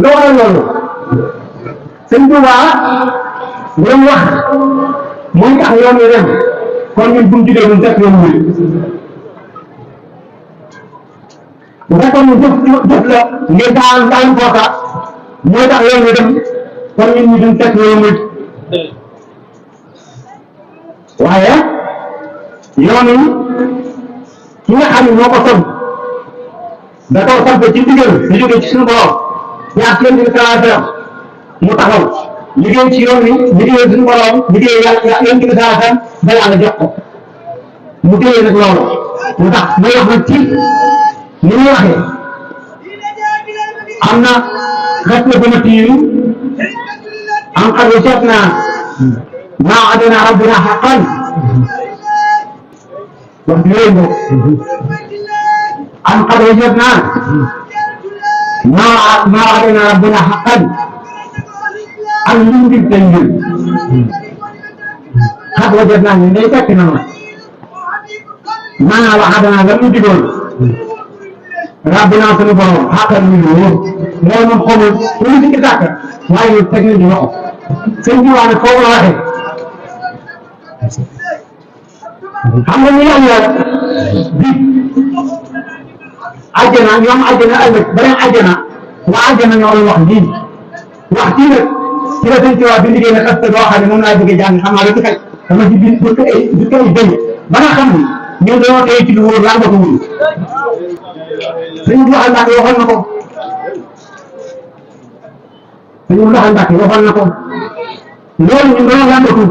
loolu loolu sëñ Tuubaa doon wax mooy tax yoon wi dem kon ñun bu ñu jugee ñun def yoon wi bu fekkoon ñu jëf la ngeen daal foofa mooy tax yoon wi dem kon ñun ñu duñ fekk yoon wi waaye yoon wi ki nga xam ne moo ko sonn da koo sant ci ndigal di jóge ci suñu borom ñaar ci yéen salaam mu taxaw liggéey ci yoon wi liggéey suñu borom liggéey yàlla yéen ci salaam ba yàlla jox ko mu téye nag loolu mu tax may wax nag ci ni muy waxee am na xas na dama tiiru am xar yu seet naa maa adana rabbina xaqan wax bi yooyu moom am xar yu seet naa maa adana rabbina xaqan ak lu mu dig tey ñun xar wa seet naa ñu day fekk na ma maanaam wax adana la mu digoon rabbina sunu borom xaqal ñu wóor mooy moom xamul lu mu ci sàkk waaye teg nañu loxo sëñ bi wax ne foofu la waxee xam nga ñu yàlla bi àjjana ñoom àjjana ëllëg beneen àjjana waa àjjana ñoo doon wax lii wax ci nag ci la sëñ Tuubaa bi liggéey na xasta boo xam ne moom laa bëgg a jàng xam naa rek kay dama ci biir du koy béy ba nga xam ni ñun dañoo tey ci lu wóor laa ko wóor sëñ bi waxal Mbàkke waxoon na ko sëñ bi waxal Mbàkke waxoon na ko loolu ñun dañoo làmbatu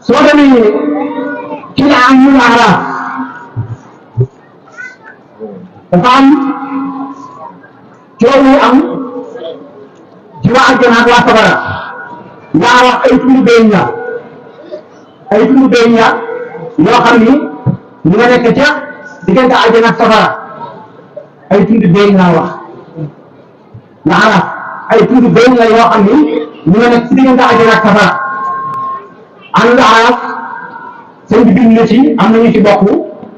soo demee ci la am ñu Araaf dafa am coow yu am ci waa àjjana ak waa safara yaa wax ay turu béy ña ay turu béy ña yoo xam ni ñu nga nekk ca diggante àjjana ak safara ay turu béy ña wax nga Araaf ay turu béy ña yoo xam ni ñu nga nekk ci diggante àjjana ak safara am nga Araaf sëñ bi bind na ci am nañu ci bokk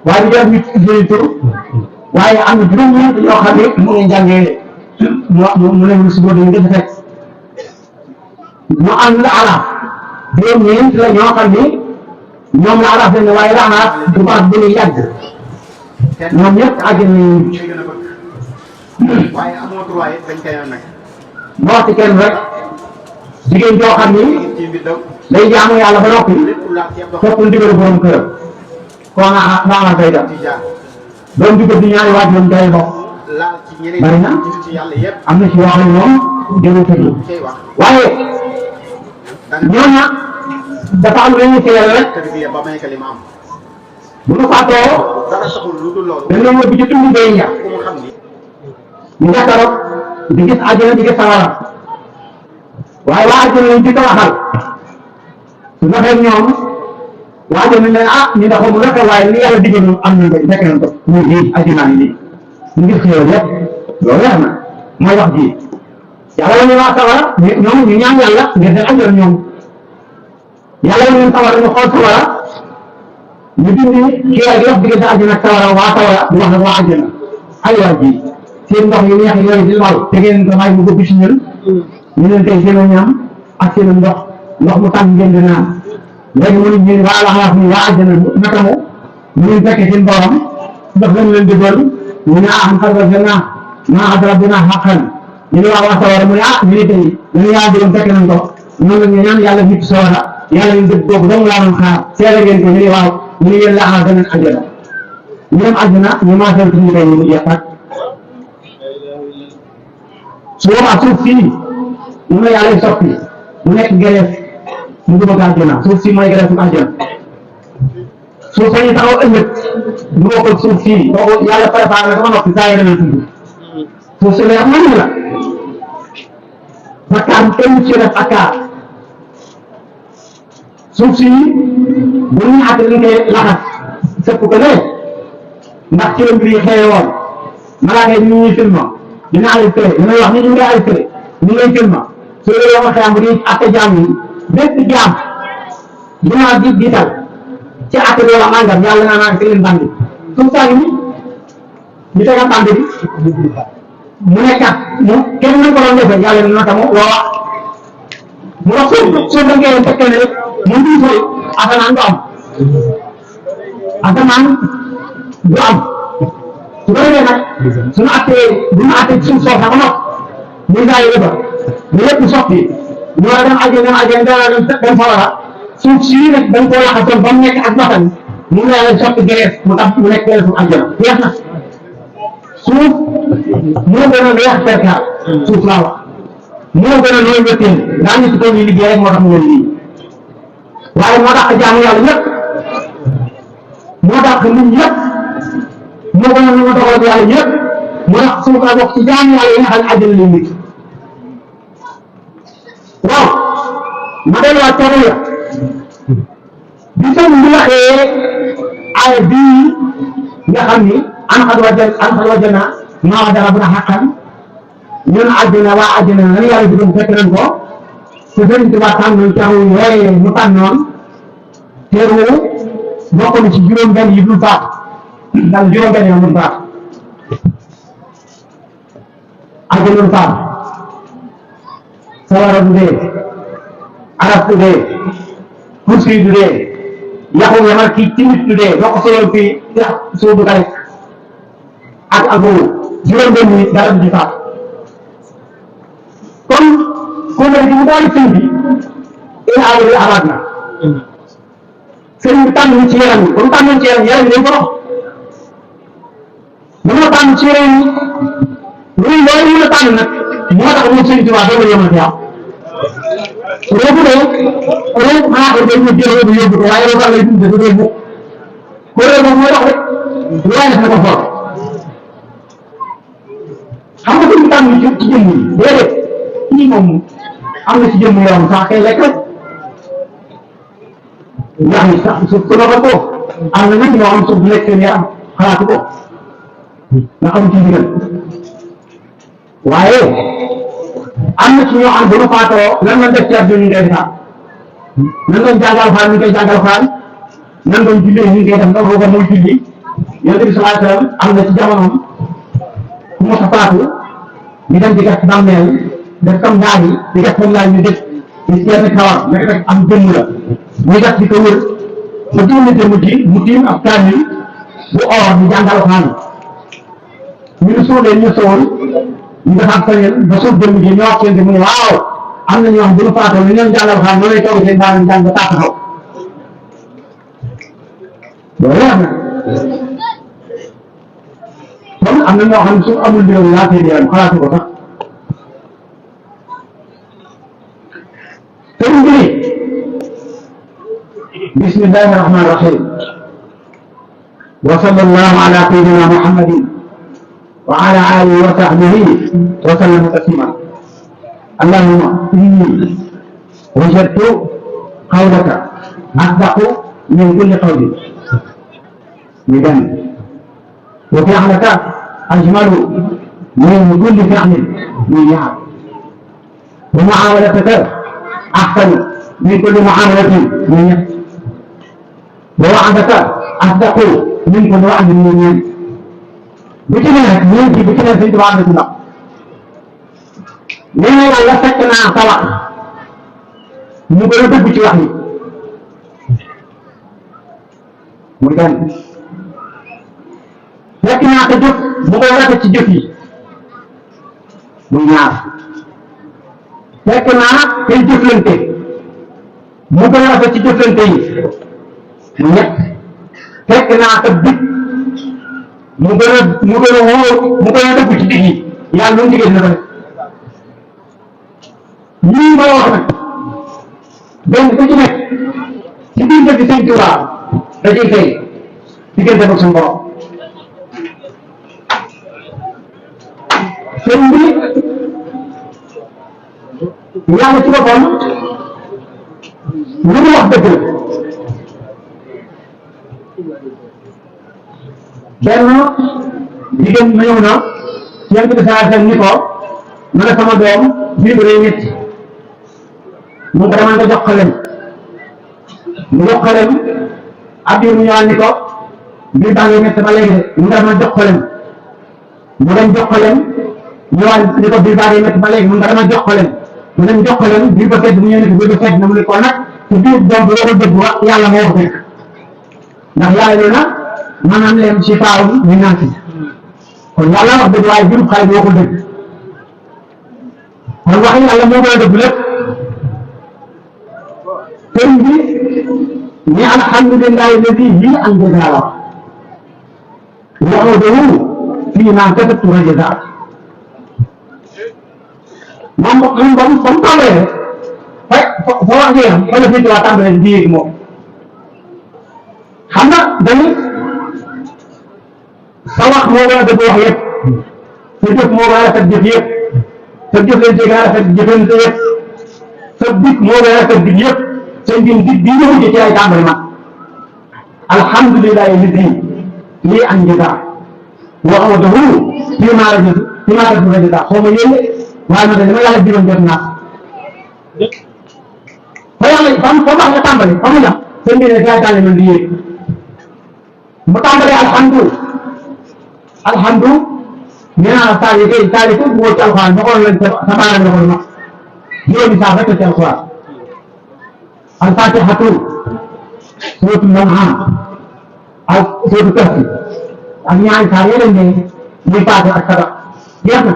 waaye ñu def ñu tuddee tur waaye am na juróom-ñeent ñoo xam ne mu ngi jàngee mu ne si boobu dañu def fekk mu am la Araaf juróom-ñeent la ñoo xam ni ñoom la Araaf lañ ne waaye la Araaf du baax ba ñuy yàgg ñoom ñëpp àjjana nañu waaye amoo droit dañ koy nag moo ci kenn rek jigéen joo xam ni day jaamu yàlla ba noppi toppul ndigalu borom këram koo nga koy def doom ji ko di ñaari waat moom day bokk bari na am na ci yoo xam ne moom jëru tëdd waaye ñooña dafa am lu ñu seeyal rek bu ñu faatoo dañ leen yóbbu ci tund bay ñax ñu jàkkaaroo di gis àjjana di gis sawara waaye waa àjjana lañ ci tawaxal su waxee ñoom waa àjjana ne ñu dafa mu naka waaye li yàlla digal ñu am nañ ko fekk nañ ko ñu lii àjjana yi nii ñu ngi xéewal lépp loolu leer na mooy wax ji yàlla la ñu waa sawara ñoom ñu ñaan yàlla ngir dem àjjana ñoom yàlla la ñu sawara ñu xool sawara ñu dindi xéewal gi wax diggante àjjana ak sawara waa sawara di wax nag waa àjjana ay waa ji seen ndox yu neex yooyu di wal te ngeen ko may mu ko gis ñun ñu leen tey seen ñam ak seen ndox mu tàng ngeen di naan léegi mu ne ñu waa laxaaf ni waa àjjana naka mu ñu fekkee seen borom ndax lañ leen di doon ñu ne am xarba jana maa adra bina xaqan ñu ne waa sawara mu ne ñu ne tey ñu yaa doon fekk nañ ko noonu la ñu ñaan yàlla nit sawara yàlla ñu dëgg boobu dong laa doon xaar seere ngeen ko ñu ne waaw ñu ne yéen laxaaf danañ àjjana ñu dem àjjana ñu maasal suñu kay ñu jeex su boobaa suuf sii mu ne yàlla soppi mu nekk gereef mu dugg àjjana suuf si mooy gereef mu àjjana suuf sañu taxaw ëllëg du ko suuf sii boobu yàlla préparé na ko ba noppi saa yi dana tudd suuf si lay am nañu la bakkaar kenn ci def bakkaar suuf si bu ñu àtte dañ koy laxas sëpp ko ne ndax ci la mbir yi xëye woon malaaka yi ñu ñuy filma dina arrêté dina wax ni ñu ngi arrêté ñu ngi filma su dee yow xëy na bu ñuy àtte jaam yi bépp jaam dinaa di dal ci àtte bi wala màngam yàlla naa naan ci leen bandi suuf saa ngi ñu tegal tànk bi mu nekkat mu kenn mën ko doon defee yàlla na tamu loola mu wax suuf da ngeen fekkee ne rek mu ngi sori asamaan du am asamaan du am su ko defee nag suñu attee bu ñu attee suuf soof na ba noppi muy saa yu ba ñu lépp sotti ñu war a dem àjjana dem sawara suuf sii nag dañ koo laxasoon ba mu nekk ak batan mu ngi leen sotti gerees mu tax mu nekk gerees mu àjjana jeex na suuf moo gën a weex perkaal suuf laa wax moo gën a nooy wëtteen daa ñu si toog ñu liggéey rek moo tax mu leen lii waaye moo tax jaamu yàlla ñëpp moo tax nit ñëpp moo gën a nu ma doxal yàlla ñëpp moo tax suuf la bokk ci jaamu yàlla yi nga xam ne àjjana lay nit waaw ma delluwaat toolu ya bi sëñ bi waxee ay bii nga xam ni an xad wajana maa wajana bu na xaqan ñun àddina waa àddina nan yàlla bi fekk nañ ko su sëriñ Tuubaa tànnoon caxu yooye mu tànnoon teeru bokk na ci juróom-benn yi dul faat ndax juróom-benn yi dul faat àddina dul faat sawara du dee arab du dee kursi du dee yaxu yamal kii timit du dee boo ko soloon fii soo du rek ak agoo juróom-benn yi dara du faat kon ku nekk mu daal sëñ bi ina aadama araat na sëñ bi tànn ci yaram yi comme tànn ci yaram yi dañ ko dox mënoo tànn ci yaram yi loolu mën a tànn nag moo tax mu sëñ Tuubaa doo ko yemal yaa roobu de roobu maa ko dañ ñu jël roobu yóbbu ko waaye roobu lay dund dafa doon bokk ko roobu moo tax rek waaye def na ko for xam nga dañu tànn ci jëmm yi déedéet kii moom am na ci jëmm yoon sax kay lekk rek ñax yi sax suuf su ko am na nag ñoo am suuf bu nekk seen yaram xalaatu ko nga xam ci ndigal waaye am na ci ñoo xam bu ñu faatoo lan la def ci àdduna ñu koy defaat nan doon jàngal xaal ñu koy jàngal xaal nan doon jullee ñu koy def ndax booba mooy julli yonent bi sallallahu alayhi wa sallam am na ci jamonoom ku mos a faatu ñu dem di gas bàmmeel def comme ndaa yi di gas comme laaj ñu def ci seen kawar nekk rek am jëmm la muy gas di ko wër ba génn jëmm ji mu tiim ab kaamil bu or ñu jàngal xaal ñu ne soo leen ñu sowoon ñu defaat sañel ba suuf jëmm ji ñoo wax seen mu ne waaw am na ñoo xam bu ñu faatoo ñu leen jàngal xaal noonu lay toog seen daal jàng ba tàpp xaw loolu am na kon am na ñoo xam ne su amul ndigal laa seen yaram xalaatu ko sax sëriñ bi bismillahi rahmani rahim wa sallallahu ala sayyidina muhammadin wa ala alihi wa sahbihi wa sallama taslima allahumma inni wajadtu qawlaka asdaqu min kulli qawlin idan wa fi'laka ajmalu min kulli fi'lin min ya'lam wa mu'amalataka ahsanu min kulli mu'amalatin min ya'lam wa wa'daka asdaqu min kulli wa'din min ya'lam bu ci ne rek ñeenti bu ci ne Sëñ Tuubaa na ci ndax nee na yàlla fekk naa sa wax mu gën a dëgg ci wax yi muy benn fekk naa ko jëf mu koy rafet ci jëf yi muy ñaar fekk naa koy jëflante mu koy rafet ci jëflante yi muy ñett fekk naa ko dig mu gën a wóor mu gën a dëgg ci dig yi yàlla lu mu diggee dina ko def lii ma wax nag benn ku ci nekk ci biir dëkk Sëñ Tuubaa da ciy fay diggante ak suñu borom sëñ bi yàlla ci boppam lu mu wax dëgg la benn jigéen ma ñëw na yonent bi saa ni ko ma ne sama doom bii bu dee ñetti mu ko demal nga jox ko leen mu jox ko leen ab diir mu ñëwaat ni ko bii baa ngi ñett ba léegi de mu demal jox ko leen mu dem jox ko leen ñëwaat ni ko biir baa ngi métti ba léegi mun nga dama jox ko leen mu dem jox ko leen biir ba fekk mu ñëw ne ko biir ba fekk na mu ne ko nag te biir doom bi warul dëgg wax yàlla moo ko fekk ndax yàlla nee na maanaam leen si faaw ñu naan si kon yàlla wax dëgg waaye biir xale bi waxul dëgg kon wax yàlla moo gën a dëgg lépp sëriñ bi ni alhamdulillahi alladi lii an jazaa وعوده فيما كتبت رجزاء moom tàmbalee fa wax jeexam fa la fi waa tàmbalee di yéeg moom xam nga dañu sa wax moo gën a dëgg wax yëpp sa jëf moo gën a rafet jëf yëpp sa jëflante gën a rafet jëflante yëpp sa dig moo gën a rafet dig yëpp sa njim dig bii nga mujj ci ay tàmbali ma alhamdulillahi lii an jazaa wa awdahu fiimaa kataba jazaa xaw ma yéene waaye man de li ma yàlla digoon jot naa fa yàlla fa wax nga tàmbali fa mu la seen bi ne gaa tànn man di yéeg mu tàmbalee alhamdu nee naa taali kay taali ko moo ci alxuraan ba xool leen sa baaraam la ko ma juróomi saa rek ci alxuraan alfatihatu suratul an'am ak suratul kahf ak ñaari saar yeneen ne muy paase ak sadaq jeex na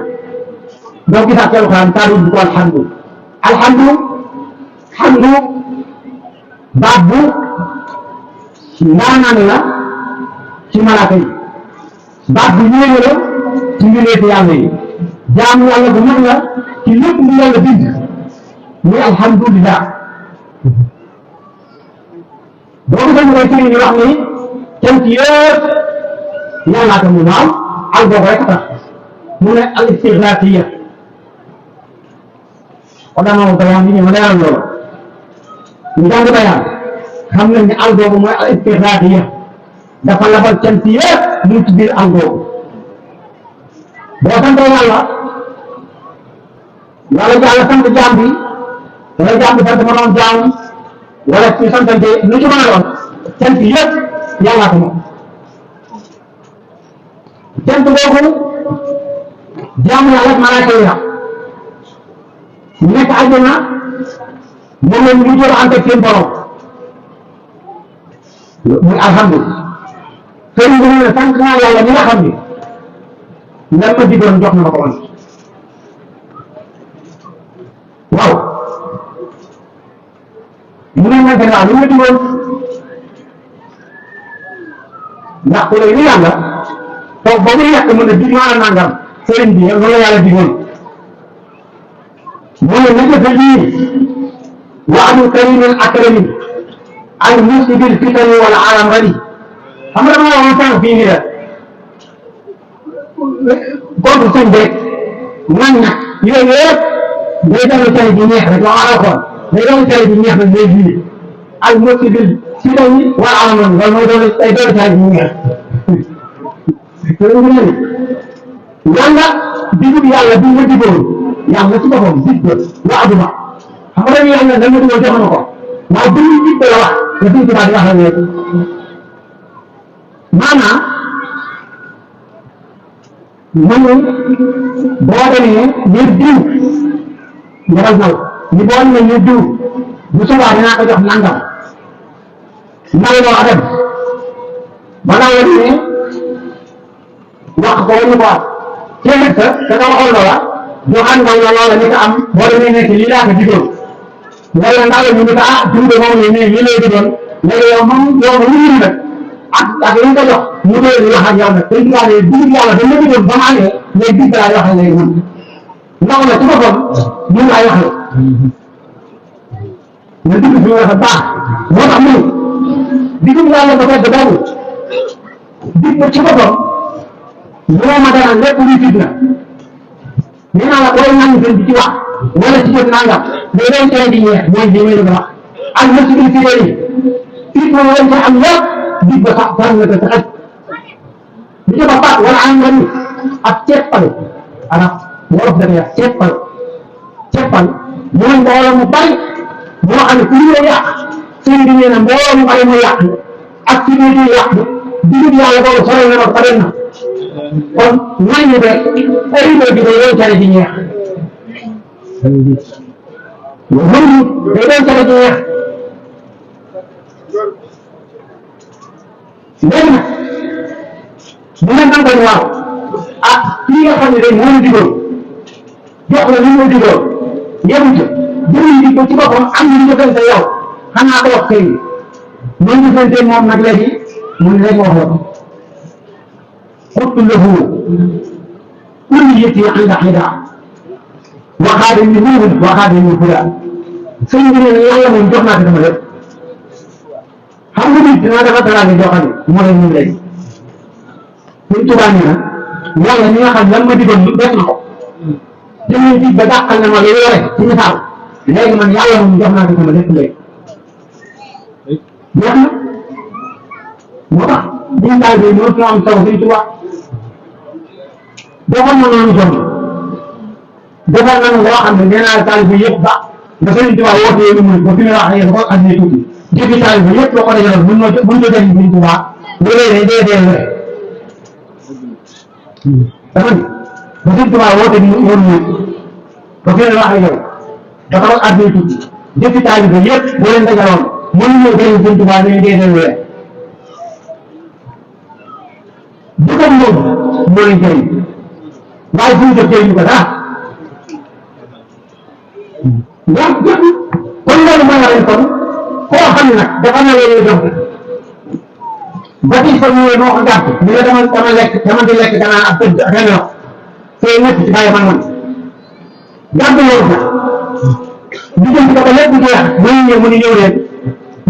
doo gisaat ci alxuraan taari bu ko alhamdu baat bu ndaanaan la ci malaaka yi baat bu yéeme la ci mbindeefi yàlla yi jaamu yàlla bu mag la ci lépp lu yàlla bind muy alhamdulillah boo ko defee mooy sëriñ yi wax ni cant yëpp yàllaa ko mu waaw al boobu rek tax mu ne al istighraaqiya odama bayaan yi ñu leeral loolu ñu jàng bayaan xam nañ ne al boobu mooy al istighraaqiya dafa labal cant yëpp mu ci biir al boobu boo sant yàlla yàlla sant jaam bi wala jaam bi sant ma doon jaam wala ci santante lu ci mën a doon cant yëpp yàllaa ko moom cant boobu jaamu yàlla ak malaaka yi nekk àjjana moom la ñu jël ante seen borom muy alhamdulilah sëriñ bi ne sant naa yàlla mi nga xam ni lan ma digoon jox na ma ko woon waaw mu ne nag li ma digoon ndax ku lay ni yàlla foofu ba muy yàq mën a dig maa nangam sëriñ bi loolu la yàlla digoon mu ne na jëfe lii waadu karimin akramin al musibil fitani wala alam radi xam nga dama waxoon sànq fii nii la contre sëñ beeg man nag yooyu yëpp day doon tali bi neex rek wax ala xool day doon tali bi neex rek day fii al musibil fitani wala alam radi loolu mooy doon day doon tali bi neex yàlla digub yàlla bi ma digoon yàlla ci boppam dig ba waaduma xam nga dañuy yàlla da nga digoon jox na ko waaye bi muy dig ba la wax nga fi tubaab di wax ak léegi maanaam man boo demee ñëw diw nga naw ni boo demee ñëw diw bu subaa dinaa ko jox nangam ndaw loo dem ba nga ne wax ko ñu ko ceeb sa da nga waxoon loola ñu xam nga loola ni ko am boo demee nekk lii laa ko digoon wala ndaw ñu ne ko ah diw de moom ne lii lay digoon léegi yow moom yow lu ñu nag ak li nga jox mu doon di wax ak yow nag te ñu wax ne digg yàlla dañ la digoon ba mu amee léegi digg laa wax léegi man ndaw la ci boppam ñu laay waxee nga digg fi nga baax moo tax mu digg yàlla ba fekk boobu digg ci boppam moo ma dara lépp luy fitna nee naa la booy nangu seen bi ci wax wala ci jot nangam day doon tere di ñeex mooy li may wax ak mësubil fi yi fitna lañ ca am lépp dig ba sax fan nga ko sax li ca ba faat wala am nga ni ak ceppal arab wolof dana wax ceppal mooy mbooloo mu bari moo xam ne ku ñu yàq seen bi nee na mbooloo mu bari mu yàq ak ci biir yàq digub yàlla boobu sore na ma pare na kon ñooñu rek ay bi day doon cere ji ñeex loolu day doon cere ji ñeex léegi nag bu ngeen nangoon waaw ah kii nga xam ne day moo ñu digoon jox la li mu digoon yemu ca jëriñ di ko ci boppam am na lu jëfante yow xanaa ko wax kay man jëfante moom nag léegi mu ne rek wax la ko قلت له كليتي عند حداء وهذا من نور وهذا من فلان سيدنا يلا من جهنا في الملك هم من جهنا فترى من جهنا مولى من لي كنت بانيا يلا نيا خد لما تقول بسمع جميل في بدأ أن ما يروي تمثال لكن من يلا من جهنا في الملك لي يلا ما دين دار بينو سلام سوي توا defal na noonu jom defal na loo xam ne nee naa taal bi yëpp ba nga sëriñ Tuubaa woote yéen mu ba fi mu wax yéen ko addi tuuti jëfi taal bi yëpp loo ko dajaloon buñ ko jëriñ sëriñ Tuubaa léeg-léeg day dee wér dafa ni ba sëriñ Tuubaa woote ni yoon mu ba fi mu wax yow dafa ko addi tuuti jëfi taal bi yëpp boo leen dajaloon mënuñoo jëriñ sëriñ Tuubaa day dee wér jëfam moom moo leen jëriñ waaye fu ñu def jëriñu ko dara ndax kon loolu mooy wane kon koo xam ne nag dafa na leen jox ba ci fa ñëwee moo ko gàtt ñu ne dama lekk dama di lekk danaa ak tëdd ak yeneen wax fee nekk ci bàyyi man gàtt loolu sax di jëm ci ko ba lépp jeex mu ñu ñëw mu ni ñëw leen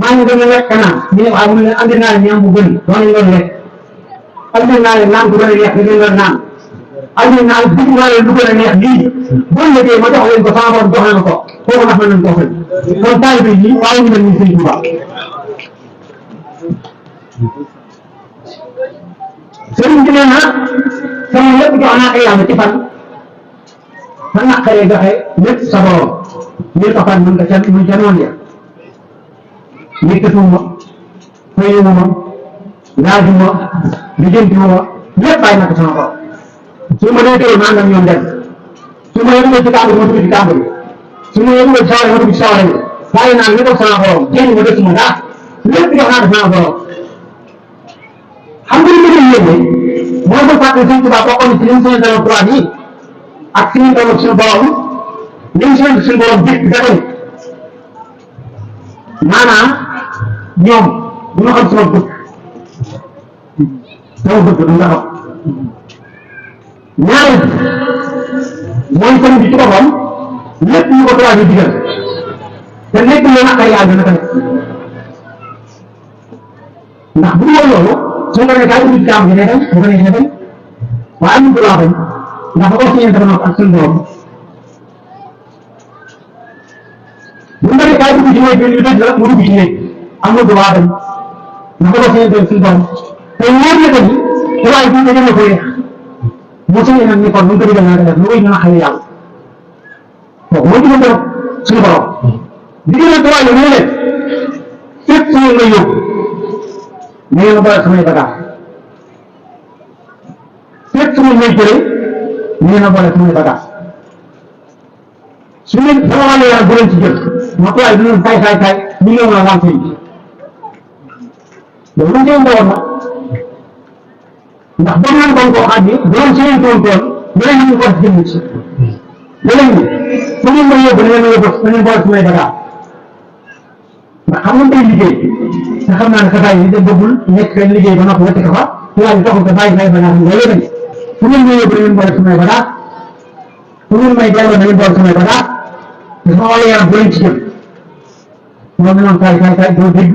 maa ngi gën a lekk naan ñu ne waaw mu ne andi naa leen ñaam bu gën doon nañu doon lekk andi naa leen naan bu gën a neex ngeen doon naan andi naa dugg naa leen lu gën a neex lii boo liggéey ma jox leen ko sama borom jox leen ko kooku ndax mën nañ koo fay kon taalibe yi waaw ñu mel ni Sëriñ Tuubaa sëriñ bi nee na sama lépp jox naa ko yàlla ci fan sa naqaree joxe lépp sa borom ñu ko fan mun ko ca mun ca noonu ya yëkkatuma fayuma laajuma lijjantiwuma lépp bàyyi na ko sama borom su ma nee tey maa ngi ñoom dem su ma yëngu ci kàmb ma dugg ci kàmb bi su ma yëngu ci sawara ma dugg ci sawara bi bàyyi naa li ko sama borom jéem ma def ma daa lépp jox naa ko sama borom xam nga li ma gën yéene mooy ba fàtte Sëriñ Tuubaa bokkoon ci liñ seen dara droit yi ak suñu borom suñu borom liñ seen suñu borom dëkk dafa ni maanaam ñoom du ñu xam sama bëgg du nga xam ñaareel bi mooy sëriñ bi ci boppam lépp ñu ko droit yi digal te nekk lu naqari yàlla dina ko def ndax bu ñu loolu su ñu nee kaay dugg ci kàmb gi ne dem bu ko neexee dem waaye am na droit bañ ndax ba ko signé dama ak suñu borom bu ñu nee kaay dugg ci néeg bi ñu dëj la mu dugg ci néeg am na droit bañ ndax ba ko signé suñu borom te ñoom la ko ni te waaye bu ñu demee ko yeex mu signé nag ni kon bu ñu ko digal naa ko def lu koy ñu naqari yàlla kooku mooy diggante suñu borom diggante droit yi ñu leen fépp suñu nga yóbbu ni ngeen boole samay bagaas fépp fu ngeen may jëlee ni ngeen boole samay bagaas su ngeen sama wàllu yàlla bu leen ci jël ma ko waaye du leen saay ñu ñëw na wànq yi loolu lu ngeen doon ndax ba ngeen doon koo xam ni doon si ngeen toon toon ñeneen ñu ko jëm ci ñeneen ñi fu ngeen may yóbbu na ngeen boole samay bagaas ndax xam nga tey liggéey te xam naa ne xasaay yi de bëggul nekk kenn liggéey ba noppi wàcc ko fa tubaab yi taxul ko bàyyi may bagaas nga yëgani fu ngeen may yóbbu na ngeen boole samay bagaas fu ngeen may delloo na ngeen boole samay bagaas te sama wàllu yaram bu leen ci jëm moom noonu kaay doo dégg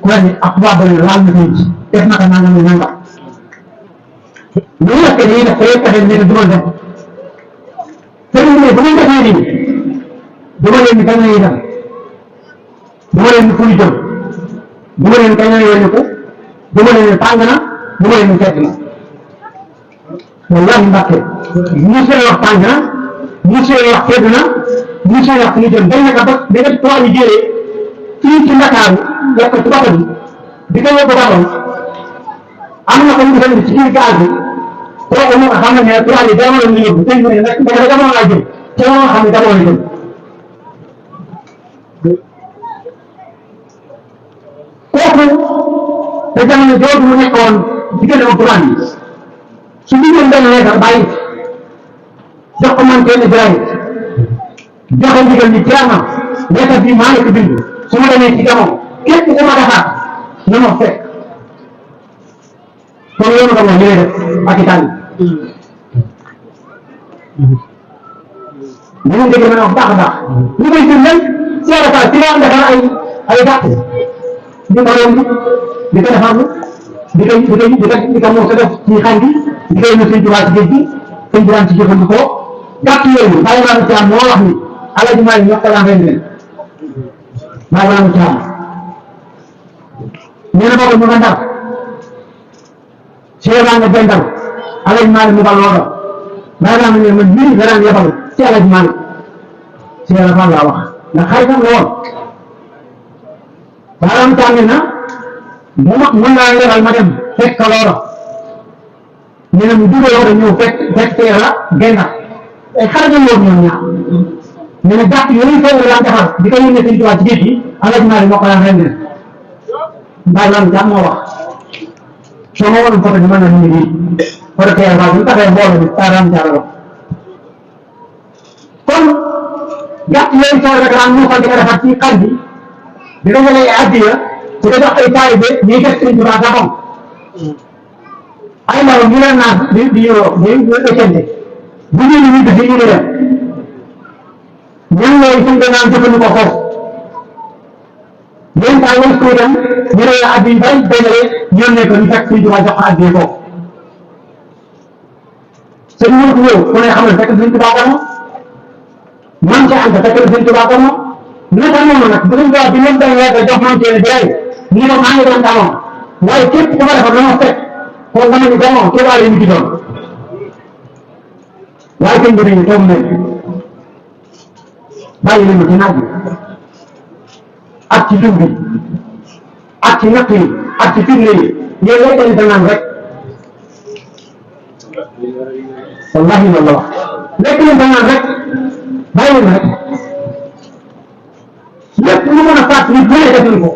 ku la ne ak tubaab ba laal na koy ci def naka nangam nangam lu nekk dañuy def ko yëpp pexe nekk du ma def sëriñ bi bu ngeen defee nii dama leen ni kañ la ñuy def dama leen ni fu ñu jëm bu ma leen kañ la yónni ko bu ma leen tàng na bu ma leen fekk na wallahi mbàkke monsieur wax tàng na monsieur wax fekk na monsieur wax fu ñu jëm dañ naka ba da nga toog ñu jëlee fii ci Ndakaaru def ko ci bopp bi di ko yóbbu Gabon am na ko ñu defal ci biir gaal bi kooku moom xam nañ ne tubaab yi jamono ñu yóbbu tey ñu ne nag dafa jamono laa jëm te moom xam ne jamono jëm kooku te jamono jooju mu nekkoon diggante ak tubaab yi su ñu doon benn leetar bàyyi jox ko man kenn Ibrahima joxe ndigal ni jaamam leetar bi maa ngi ko bind su ma demee ci jamono képp ku ma defaat na ma fekk kon yoonu ko moom li def ak i tànn dañu dégg ma ne wax baax a baax ñu koy firndeel seera fa ci nga defar ay gàtt di ko yomb di ko defar di ko moo ko def ci xañ bi di ko yónni sëñ Tuubaa ci géej gi sëñ Tuubaa ci jëfandikoo gàtt yooyu bàyyi naa ci am moo wax ni Alaaji Maalik ñoo ko daan ren leen bàyyi naa ci am ñu ne boobu ñu nga ndar Cheikh nga bendal Alaaji Maalik mu ba loola bàyyi naa ne man lii nga daan yebal ci Alaaji Maalik Cheikh Fall laa wax ndax xaritam la woon baaraam tànn na bu ma mën naa yebal ma dem fekk loola ñu ne mu dugal loola ñëw fekk la gendal ay xaritam woon ñoom ñaar ñu ne gàtt yooyu foofu la daan defar di ko yónnee sëñ Tuubaa ci géej gi Alaaji Maalik moo ko daan rendi bàyyi naa jàmm moo wax soo ma waroon foto bi mën na ñu ngi foto teel ba bu taxee mbooloo bi taaraam jaaralo kon gàtt yooyu soo rek daan ñu ko di ko defar ci xar bi di ko jëlee addiya di ko jox ay taalibe ñuy def sëñ Tuubaa Gabon ay ndaw ñu leen naan di échelle bu ñu ñu def ñu leen ñan lay suñ ko naan jëfandikoo foofu yéen daal wala kuy dem ñu ne la at bii bay dajale yónnee ko ñu fekk Sëñ Tuubaa jox ko at bii foofu sëñ Mor ñëw ku ne xam ne fekk Sëñ Tuubaa ko man ca ànd fekk Sëñ Tuubaa ko naka noonu nag bu Sëñ Tuubaa bi leen doon weesu jox man cee biray ñu ne maa ngi doon damoon waaye képp ku ma defar dama fekk kon dama ni damoon képp waa ñu ci doon waaye sëñ bi dañu toog ne bàyyi leen ma ci naaj bi ak ci dugub bi ak ci natt yi ak ci firnde yi yéen lay dañu danaan rek wallahi loolu la wax lekk leen danaan rek bàyyi leen rek lépp lu mën a fàtt nit bu ne def nañ ko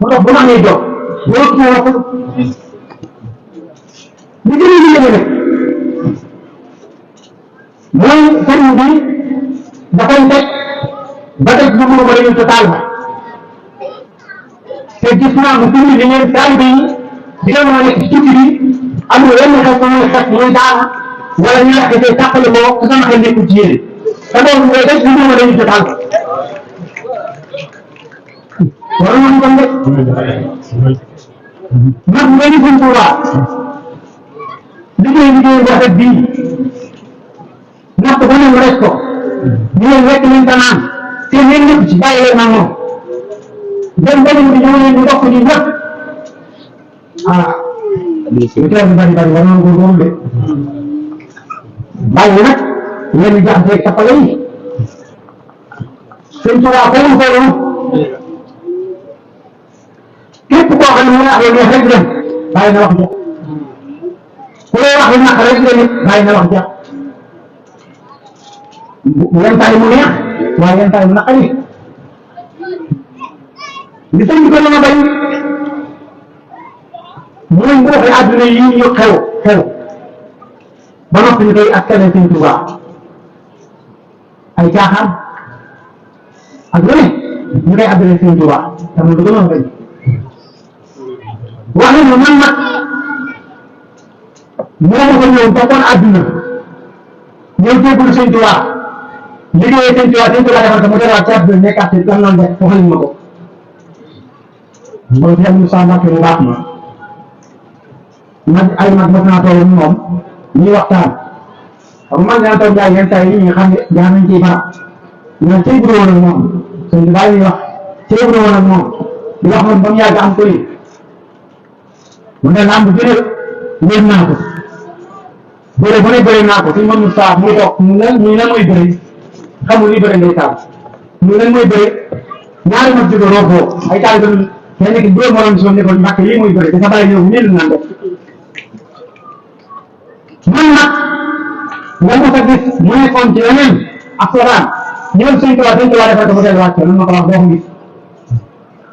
moo tax bu ma amee jox loolu ci wax li gën a liggéey rek mooy sëriñ bi dafay teg ba tey bu mu bëri total ba te gis naa bu tuuti li ngeen taalibe yi di nga mën a nekk ci tukki bi amul yenn xew mooy xet mooy daana wala ñu yàq te tàqale ko te sama xel nekkul ci yéen te loolu ngay def bu mu bëri total ba war na ko def mag nga ni Sëñ Tuubaa liggéey bu rafet bii natt ba ne mu res ko ñu leen lekk leen tanaan te ngeen ñëpp ci bàyyi leen ak moom dem ba ñu ñëw leen ñu bokk ñu ñëpp ah lu teel bari bari war nañ ko góorgóorlu de bàyyi nag leen di jaxase tappale yi Sëñ Tuubaa ko mu solo képp koo xam ne mu wax lu rek dem bàyyi na wax ja ku lay wax lu naq rek dem bàyyi na wax ja yenn taay mu neex waaye yenn taay mu naqari li sëñ bi ko la ma bañ mooy mbooxi àdduna yi ñu xew ba noppi ñu koy askane Sëñ Tuubaa ay caaxaan ak lu ne ñu koy askane Sëñ Tuubaa te mu dugg noonu bañ wax nañu man nag moo ko ñëw toppoon àdduna ñëw jébbalu Sëñ Tuubaa liggéeyee Sëñ Tuubaa defar ko mu delluwaat ci àdduna nekkaat ci lan noonu def waxal ma ko mooy Cheikh Moussa Mbacké mu baax ma ay mag mos naa toog moom ñuy waxtaan xam man dana toog jaay yenn saa yi nga xam ne jaar nañ ciy barab ñu ne cey bu woon ak moom sëñ bi bàyyi wax cey bu woon ak moom di wax moom ba mu yàgg am ko yi mu ne lamb jëne wér naa ko bëre bu ne bëre naa ko suñ mën Moussa muy toog ñu ne mooy bëre xamul li bëre ngay taal ñu leen mooy bëre ñaari mag jóge roofoo ay taal gën kenn ki dóor morom si ne ko Mbàkke lii mooy bëre dafa bàyyi ñëw nii la naan def man nag nga mos a gis mu nekkoon ci leneen ak soxlaan ñoom suñ ko wax defal ko mu delluwaat ci ma ko wax boo ko gis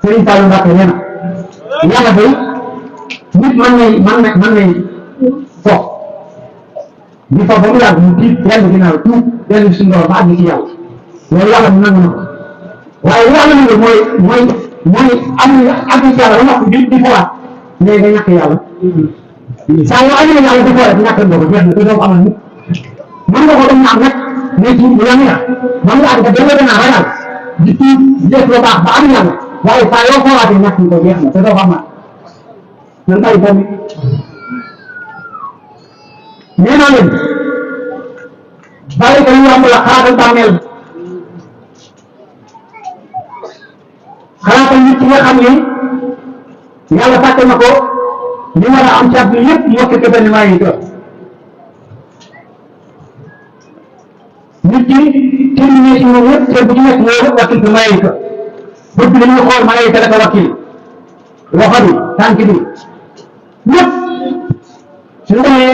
Sëriñ Saliou Mbacke nee na yàlla day nit mën nay fo di fo ba mu yàgg mu tiit dellu ginnaaw tuut dellu suñu borom ba àgg ci yàlla loolu yàlla mu nangu na ko waaye yàlla nangu mooy am àgg ci yàlla ba noppi di fowaat mais nga ñàkk yàlla saa yoo amee yàlla di fowaat ñàkk nga ko jeex na te doo ko amal nit mën nga ko dem ñaax nag mais ci bu la neex mën nga àgg ba delloo gannaaw ba yàlla di tuut di def lu baax ba am yàlla waaye saa yoo fowaatee ñàkk nga ko jeex na te doo ko amal nan bàyyi boobu nee naa leen bàyyi ko ñu yomb la xalaatal bàmmeel xalaatal nit ki nga xam ne yàlla fàtte na ko li war a am ci àdduna yëpp mu wakk benn maa yi doon nit ki terminé ci moom yëpp te bu ci nekk moo wakkil ko maa yi ko bët bi dañuy xool maa yi ko la ko wakkil loxo bi tànk bi ñëpp su demee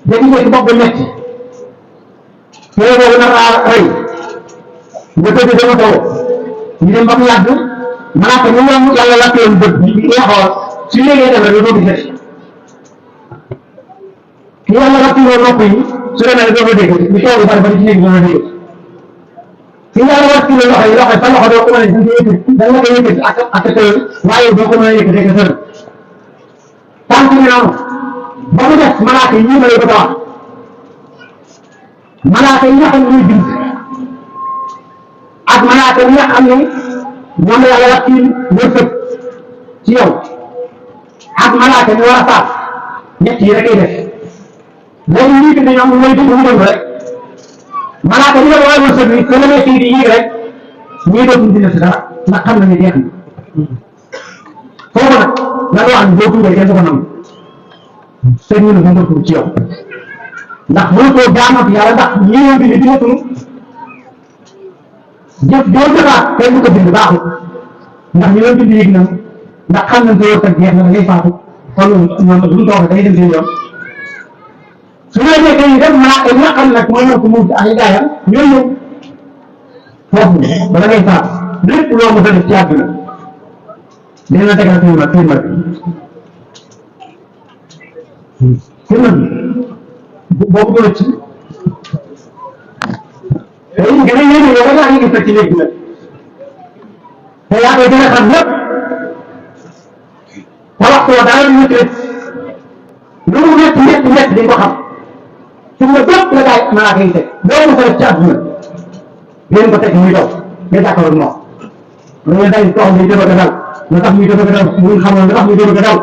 jékki-jékki bopp ba métti tey boobu nar a rey nga tëdd dama taw ñu dem ba mu yàgg malaaka ñu ñoom yàlla la teewoon bët bi nga xool su léegee dem rek doo gisati ki yàlla la teewoon nopp yi su demee doo ko dégg ñu toog lu bari bari ci néeg doo ko dégg ki yàlla la teewoon loxo yi sa loxo doo ko mën a yëkkati da nga ko yëkkati ak tëral waaye doo ko mën a yëkkati ak tëral tànk yi noonu ba mu des malaaka yi ñu lay ko wax malaaka yi nga xam ne ñuy bind ak malaaka yi nga xam ne ñoom la yàlla wax ci wërsëg ci yow ak malaaka yi war a saaf ñett yi rek ay def léegi lii bi ñoom mooy dugg mu dem rek malaaka yi nga war a wërsëg bi su la nekkee di yéeg rek ñii dootuñ dina si dara ndax xam nañu jeex na foofu nag la nga wax ne boo tuubee kenn du ko nangu sëñ bi nag nga tuub ci yow ndax mënatoo jaamat yàlla ndax ñëwoon bi ni dina tunu jëf doo jëfaat kenn du ko bind baaxul ndax ñu leen bind yëg na ndax xam nañ ko yor tag jeex na da ngay faatu kon ñoom duñ toog day dem seen yoon su ñu la nekkee ñu dem malaaka yi nga xam nag mooy ñëw ko muuf ay gaayam ñooy ñëw foofu bala ngay faatu lépp loo mos a def ci àdduna dina la tegal téeméer boobu doon ci te it gën a yéeme yow da ngaa gis ci léegi nag te yaa koy gën a xam lépp te waxtu dara du ñu lu mu métti di ko xam su ma bépp la gaay malaaka yi teg loolu mu ko def ci àdduna ngeen ko teg muy daw nga jàkkaarloo moom loolu day toog muy dëgg a dal nga tax muy dëgg a dal mu xamoon nga tax muy dëgg a dal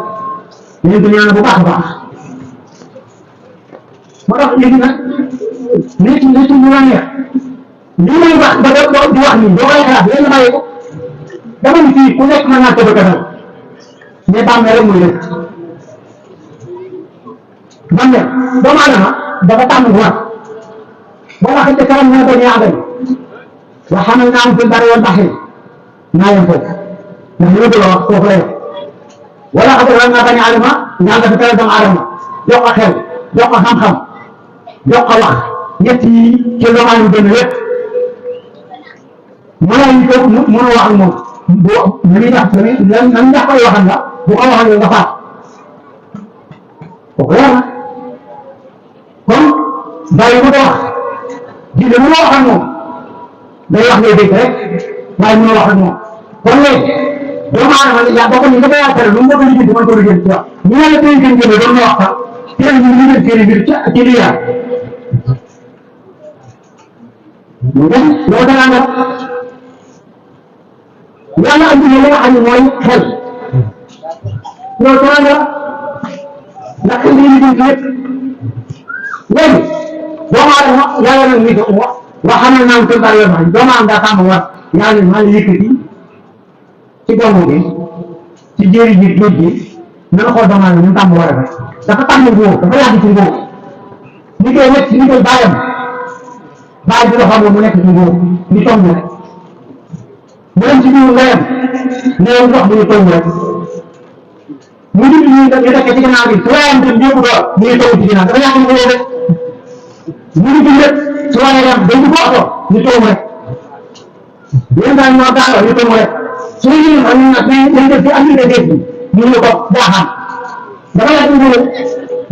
ngeen ko ñaan bu baax a baax moo tax léegi nag nit mu la neex li may wax ba di wax nii doo koy xalaat léegi bàyyi ko dama ni fii ku nekk mën naa tëb a gënal mais bàmmeel rek muy dëkk bàmmeel doomu aadama dafa tàmm bu war boo waxee ca kanam ne bani aadama wa hamalnaahum fil barri wal bahri naa yem foofu ndax li ma bëgg a wax foofu la yem wala xamal naa bani aadama ñaan dafa tere doomu aadama jox ko xel jox ko xam-xam jox ko wax ñett yi ci doomu aadama benn lépp mënoo ko mënoo wax ak moom boo nañuy def nañu def koy waxal la bu ko waxal nga faat kooku leer na kon bàyyi ko wax ji de mënoo wax ak moom day wax ngay dégg rek waaye mënoo wax ak moom kon léegi doomu aadama yaa boo ko ni nga koy tere lu mu bëgg a liggéey mën ko liggéey ci wax ñu ne la tey gën gën doon na wax sax teel ñu ngi leen téere mbir ci li yaa mu dem loolu danaa nga yàlla andi li nga xam ne mooy xel loolu danaa nga ndax xel yi liggéey ci lépp léegi doomu aadama yàlla nag ni ko wa xamal naa ko bari wax doomu aadama daa tàmm war yàlla maa ngi yëkkati ci doomu bi ci jéeri ji géej gi na la xool doomu aadama ñu tàmm war a def dafa tàmm ngóor dafa yàgg ci ngóor li koy wet li koy bàyyam bàyyi bi loxo mu nekk ci ngóor ñu tomb rek mu dem ci biir ndeyam nee ndox bi ñu tomb rek mu ngi ñu nekk ci gannaaw bi su waayam dem yóbbu doon mu ngi toog ci ginnaaw dafa yàgg mu rek mu ngi dund rek su waayee dem dañu ko oto ñu toog rek yéen daal ñoo gàllankoor ñu toog rek su ñu ñëwee xam nga dañ def ci activité dégg ñu ne ko jaaxaan dafa yàgg mu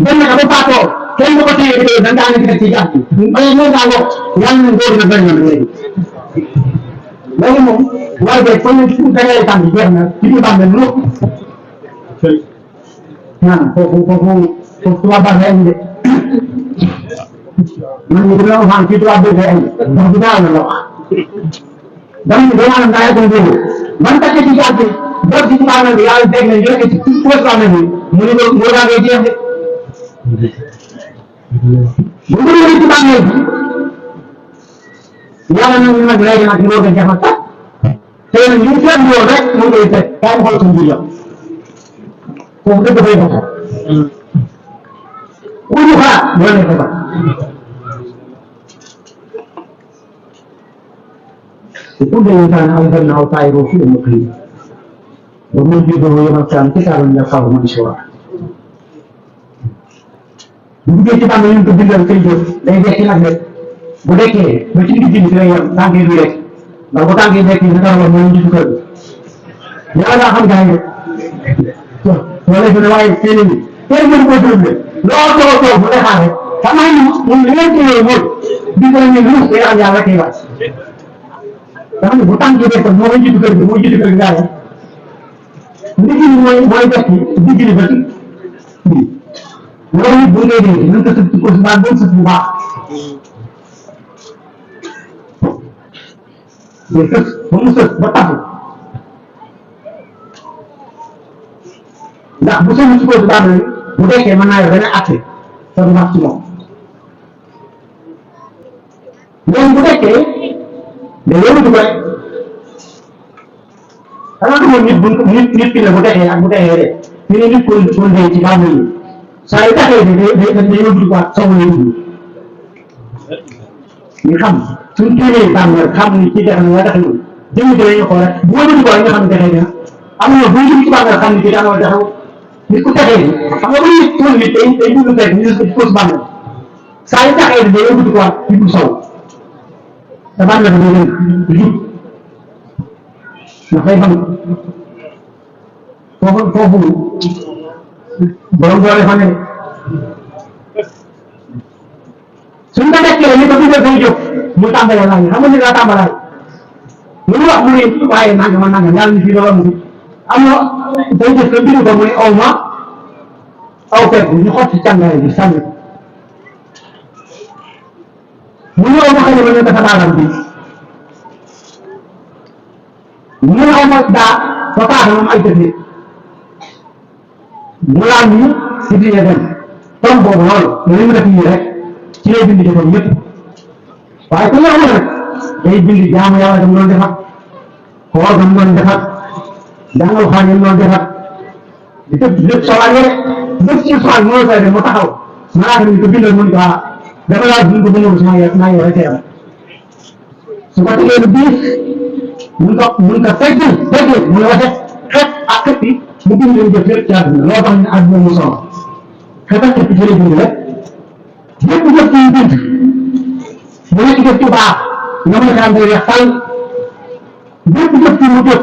dem na ba paatoo kenn du ko téye di ko dañ daan nekk ci jàpp ba ñu daal wax yàlla nañ góor na bañ na léegi léegi moom waaye de fa ñu dangay tànn jeex na ci biir bàmmeel lu naan foofu tubaab baax na indi de man ñu dina waxaan ci tubaab bi ngay indi ndax du daaw la wax dama ñu dama am daaya ko ngóobu man takk ci jàpp bor ci bàmmeel bi yàlla dégg nañ joxe ci poos bàmmeel bi mu ne ko daa ngay jeex de bu ko ci bàmmeel bi yàlla nag ñu nag léegi nag moo gën jafe sax te nag ñu seet woon rek moo koy teg kaa mu xool suñu biir foofu dëgg dafay bokk ku ñu xaar doo nekk ba وكل إنسان أنزلناه طائره في المقيم ومنجده يوم القيامة كتابا يلقاه منشورا bu duggee ci bànn ñu ko bindal kay jot day dekki nag rek bu dekkee ba ci digg bi lay yem tànk yi du rek ndax bu tànk yi dekk yi dara war mooy jiitu kër bi yàlla daa xam gaa yi wala fi ne waaye seen ni kenn mënu ko dund loo toog bu defaa rek xam naa ni ñun li ngeen téye mooy di ko ñu lu day am yàlla kay wàcc dafa ne bu tànk yi dekk moo jiitu kër bi moo jiitu kër bi gaa yi ndigg li mooy dekk digg li ba ci loolu bu ngay dégg nañ ko sëb ci ko baax doon sëb bu baax day sëb ba mu sëb ba tafu ndax bu sëb ci ko baax la bu dekkee mën naa yor benn accès te du wax ci moom léegi bu dekkee day yóbbu ko rek xanaa moom nit ki ne bu dekkee ak bu dekkee rek ñu ne nit ko dee ci baax yi saa yu taxee day yóbbu waat soxla yóbbu ñu xam suñ téemee bàmmeel xam ni ci dex na nga tax ñu jëmm ji lañu xool rek bu wëbati ko nga xam ne texee dina am na bu ñu ci bàmmeel xam ni ci daanoo taxaw nit ku texee ni xam nga bu nit tool nit day dugg fekk ñu ko ci fausse bàmmeel saa yu taxee day yóbbu waat yóbbu sow te bàmmeel day gën jub dafay xam foofu borom doole fa ne suñ ko dekkee ni ko dugal fay jóg mu tàmbalee laaj xam nga ni daa tàmbalaay lu mu wax mu ne waaye nangam nangam yàlla ni fii loolu mu am na day def ko bind ko mu ne aw ma aw fekk ñu xot ci càngare bi sànni mu ne aw ma xëy na dafa daalam bi mu ne aw ma daa fa paaka moom ay tëdd mu laal ñu si biir dem tom boobu loolu li mu def nii rek ci lay bind jëfam yëpp waaye ku ñu xamul nag day bind jaamu yàlla dam doon defat xool dam doon defat jàngal xaan yam doon defat di tëb lépp soxlaa yore lépp ci soxla moo koy def mu taxaw malaaka ni ko bindal mu ne ko dafa laa bind ko bindal naa yore teeram su ko tegee lu diis mun ko feggul mu ne waxet xet ak xet bi mu bind leen jëf lépp ci àdduna loo tax ne àdduna mu solo xetal xet ci lay bind rek lépp jëf ci bind mu nekk jëf ci baax nga mën a xam day weex fal lépp jëf ci mu jëf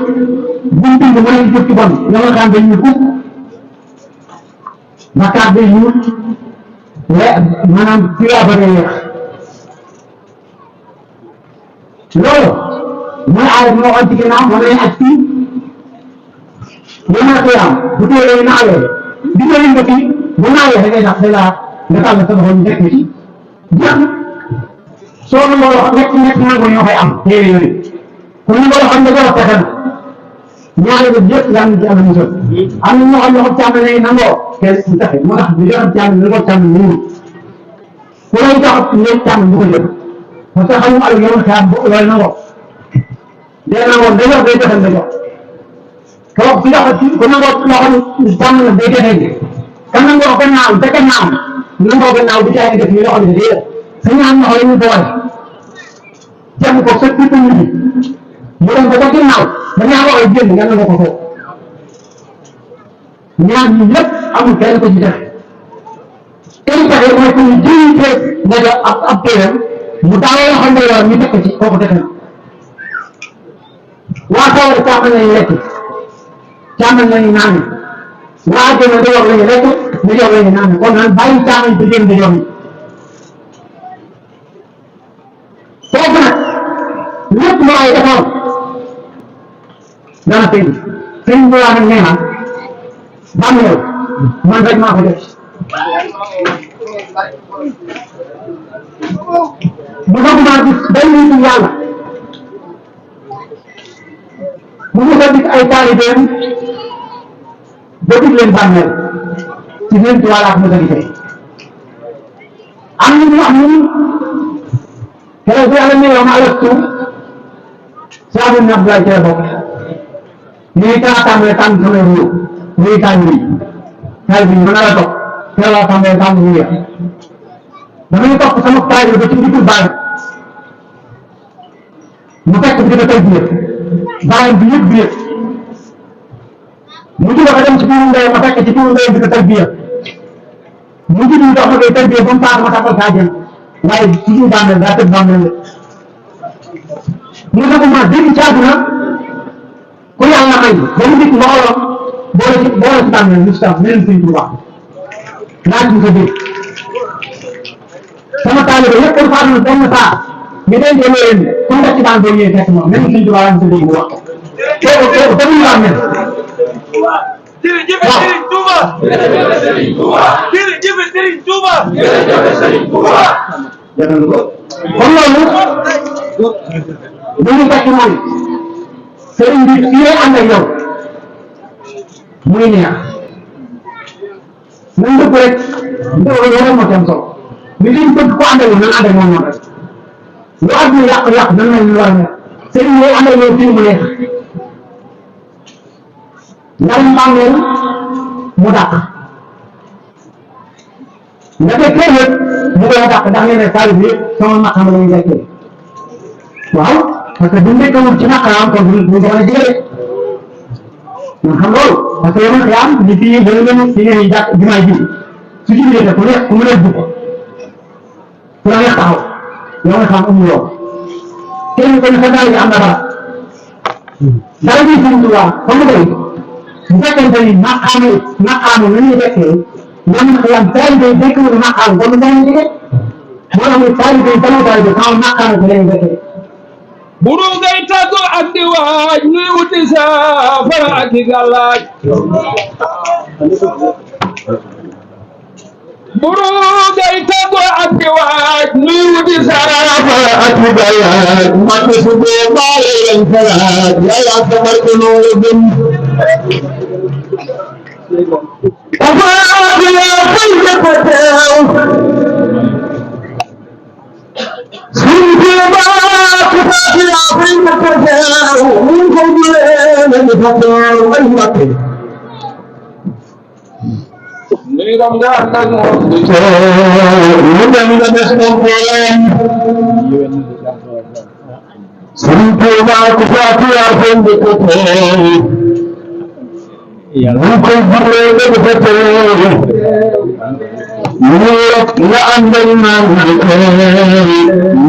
bu bind mu nekk jëf ci bon nga mën a xam day ñuul kukk bakkaat day ñuul maanaam tuyaaba day weex loolu mooy aaya bi ma waxoon ci ginnaaw moom lay aj fii yéen a xiyam bu teelee naawee di ko yëngati bu naawee da ngay tax da laa nga tàll sa loxo ñu nekk ci jeex na soo ko loolu nekk nangu ñoo koy am téere yooyu kon ñu loolu xam ne loolu fexe na ñaari ba yëpp yaa ngi ci am musal am na ñoo xam ne loxo càmm lay nangoo kenn du taxe moo tax ñu jox càmm ñu ko càmm ñu ku lay jox ñoom càmm du ko jël parce que xam nga al yow xiyam bu loolu nangoo dee nangoo da jox day joxe da jox kooku ku jox ku nangoo loxo càmm na day joxe kan nangoo gannaaw te gannaaw nangoo gannaaw bu jaay def ñu loxo bi day sa ñaan loxo yi ñu boole jëm ko sa pitu ñu mu dem ba ca ginnaaw ba ñaa loxo génn nga nangoo ko foofu ñaar ñi ñëpp amul kenn ko ci def kenn pexe mooy ku ñu jiite nga jox ab téeram mu daawoo xam ne yoon ñu teg ko ci kooku def na waa sawar càmmal nañu lekk càmmal nañu naan waa àjjana da jox lañu lekk da jox lañu naan kon naan bàyyi càmmal di gën di jox foofu nag lépp lu ay defoon dana feeñ sëñ bi waa nag nee na bàmmeel man rek maa ko def bu bëgg gis benn nitu yàlla mu ngi ko gis ay taalibeem ba dig leen bàmmeel ci leen ci wàllaat mu gisee am na ñu wax ni keroog bi yàlla ñëwee ma alastu saabu na Abdoulaye Thiel bokk ñuy tàmbale tànn sama réew ñuy tànn yi taal bi mën a la topp teel a tàmbale tànn ñu yëpp damay topp sama taal ba ci diggu baay mu fekk bi dina tey bi yëpp baay bi yëpp bi yëpp mu jóge ko dem ci biir ndey ma fekk ci biir ndey bi ko tey bi yëpp mu jóge dox ma koy tey bi ba mu paas ma taxal saa jëm waaye ci biir bàmmeel daa tëdd bàmmeel la mu ne ko ma dégg ci àdduna ku yàlla may ba mu dikk mbooloo boole ci bàmmeel Moustapha meneen Sëñ Tuubaa laaj mu ko dégg sama taalibe yëpp kon faatu na benn saa ñu denc leen comme nga ci daan boo ñëwee fekk moom meneen Sëñ Tuubaa lañ ko dégg mu wax kooku demuñu bàmmeel jërëjëf Serigne Touba. jërëjëf Serigne Touba. jërëjëf Serigne Touba. jërëjëf Serigne Touba. kon loolu lu ñu fekk mooy sëriñ bi fii lay ànd ak yow muy neex nañ dëpp rek ndewal yow rek moo ci am solo li liñ bëgg ko ànd ak yow nan ànd ak moom noonu rek lu àdduna yàq-yàq nan lañ war a nekk sëriñ bi lay ànd ak yow fii mu neex ndax mbàmmeel mu dàq nga fekkee nag mu koy dàq ndax nee na taalib bi sama maqam la ñu fekkee waaw parce que bu nekkul ci naqaram kon duñ ko mën a jëlee ñun xam loolu parce que yow nag yaa am ni fii dana leen fi ngeen jàpp jumaay ji su ci biir ku nekk ku mën a dugg ku la neex taxaw yow nga xam amul yow kenn ko ne sa daal bi am na dara bi Sëñ Tuubaa comme tey bu fekkente ni maqaamu la ñuy fekkee ñoom yam taalibe yi fekk mu maqaamu kon dañu jege moo tax ni taalibe yi sama taalibe sama maqaamu bi lañu fekkee buru ngay tàggu ak di waaj ñuy wuti saafara ak i gàllaaj buru ngay tàggu ak di waaj ñuy wuti saafara ak i gàllaaj man su dee baale lañ falaaj yàlla samar ko noonu gën afaat yaa fay ko teew suñ nga àndal naa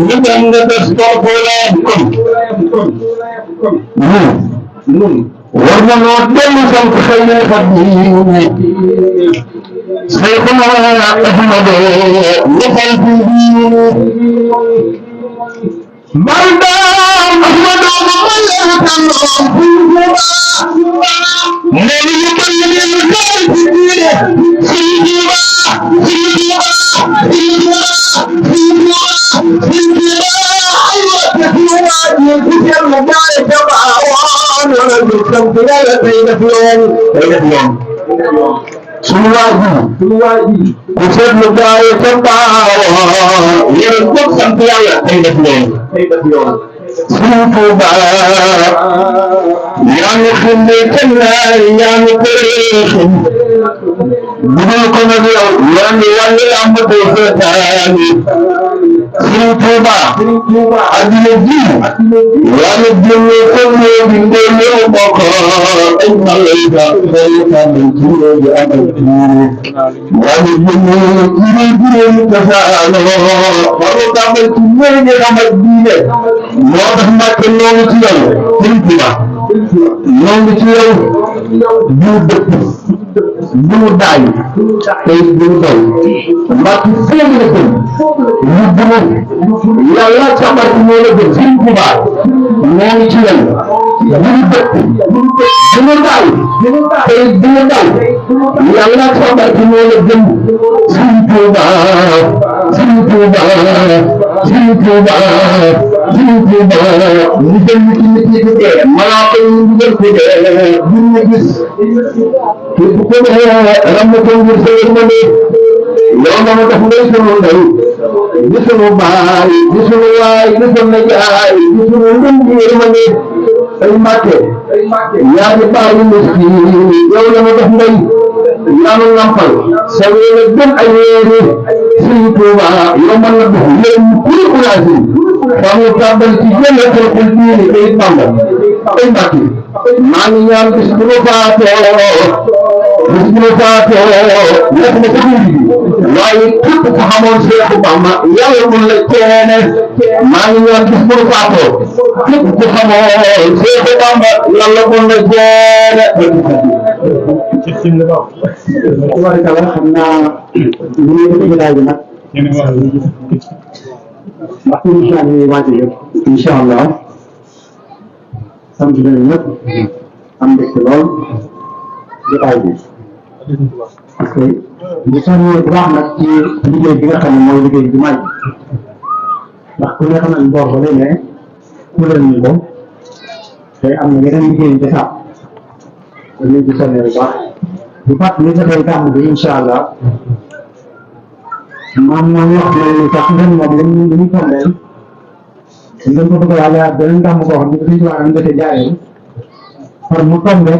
ñu dem nga des topp leen war na noo dellu sant xëy na xat diine Seyxuna Ahmadu defal fi diine Maldaan Ahmadu ma leen tànnoon fi Tuuba mel ni man leen xaar ci diine sunu waa ji ku seetlu gaaye ca baawaan yéen ñëpp sant yàlla tey def loolu Sëriñ Tuuba yaa ngi xinde kennaay yaa ngi përeexin budul ko nag yow yaa ngi wàlli lamb doo seetaani Sëriñ Tuuba addina ji yaa ngi génne ko léegi ndee yow bokk ay malayka saytaan ci léegi amal tuuru yaa ngi génne jiri jiri tasaano waru tàmbal ci léegi xamal diine moo tax Mbàkke ñoo ngi ci yow Sëriñ Tuuba ñoo ngi ci yow bu dëpp bu mu daay tey bu mu daw Mbàkke seen la gën yu bu yàlla càmbar ci moo la gën Sëriñ Tuuba ñoo ngi ci yow bu mu dëpp bu mu daay tey bu mu daw yàlla càmbar ci moo la gën Sëriñ Tuuba Sëriñ Tuuba Sëriñ Tuuba Sëriñ Tuuba ñu dem ci nit ñi ko dee malaaka yi ñu jël ko dee bu ñu gis képp ko dee ram ko ngir sa yërmande yow dama def ngay sunu ndey di sunu baay di sunu waay di sunu jaay di sunu ngëm gi yërmande ay Mbàkke yaa di baayu miskin yow dama def ngay yaa nu nampal sa wéer gën ay wéeri Sëriñ Tuuba yow man la def yéen kuri ulaasi xam nga tàmbal ci jëndatul xul diini ay Bamba ay Mbàkke maa ngi ñaan bis bu nu faatoo nekk na ko dund bi waaye képp ku xamoon Seexu Bamba yàlla mun la ceene maa ngi ñaan bis bu nu faatoo képp ku xamoon Seexu Bamba yàlla mun la ceene tubaarkalla xam naa ñu ngi ko jotaay bi nag ndax émission bi ñuy wàcc yëpp incha allah sant nañu ñëpp am mbégte lool jotaay bi parce que ñu soññee bu baax nag ci liggéey bi nga xam ne mooy liggéey bi may ndax ku ne xam nañ boor ba léegi ne ku leen ñu ko te am na yeneen liggéey yu desaat dañuy ci soññee bu baax di fàttali dafay gàmm bi incha allah maam ñoo wax ne sax ren moom lañu tombeel ngeen ko bëgg a yàlla beneen gàmm koo xam ne dañu war a ndete jaaree par mu tombe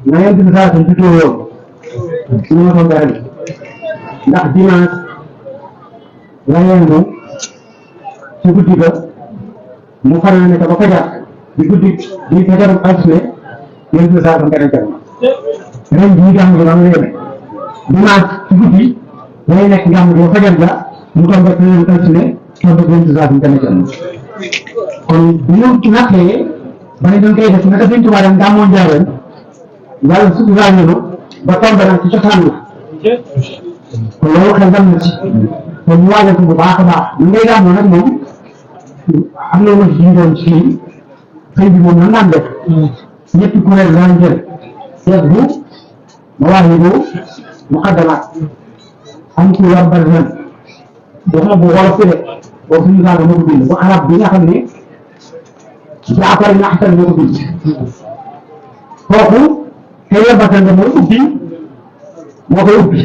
na ngeen di saa suñ tuddoo yow suñu ma tombe ren ndax dimanche la yendu ci guddi ga mu fanaan ne ko ba fajar di guddi di fajarum altine ngeen di saa suñ beneen jàmm ren bii gàmm gi noonu la yemee dimanche ci guddi day nekk gàmm gi ba fajar ga mu tombe beneen altine tombe ngeen di saa suñ beneen jàmm kon bu ñu nattee ba ne dañ koy def naka Sëriñ Tuubaa dem gàmmoo Njaaréem yàlla suturaal nañu ba tombe nag ci cosaan la kon loolu xel dal na ci kon ñu waajal ko bu baax a baax ñu ngay gàmmoo nag moom am na ma ci doon ci xëy bi moom nan daan def ñetti kuréel daan jël seet bu mawaahibu muqaddamaat am ci war barzan waxuma bu wolof fi de boo suñu saaga moo ko bind bu arab bi nga xam ne Jaafar ibn Hasan moo ko bind kooku xëy barzan nga mooy ubbi moo koy ubbi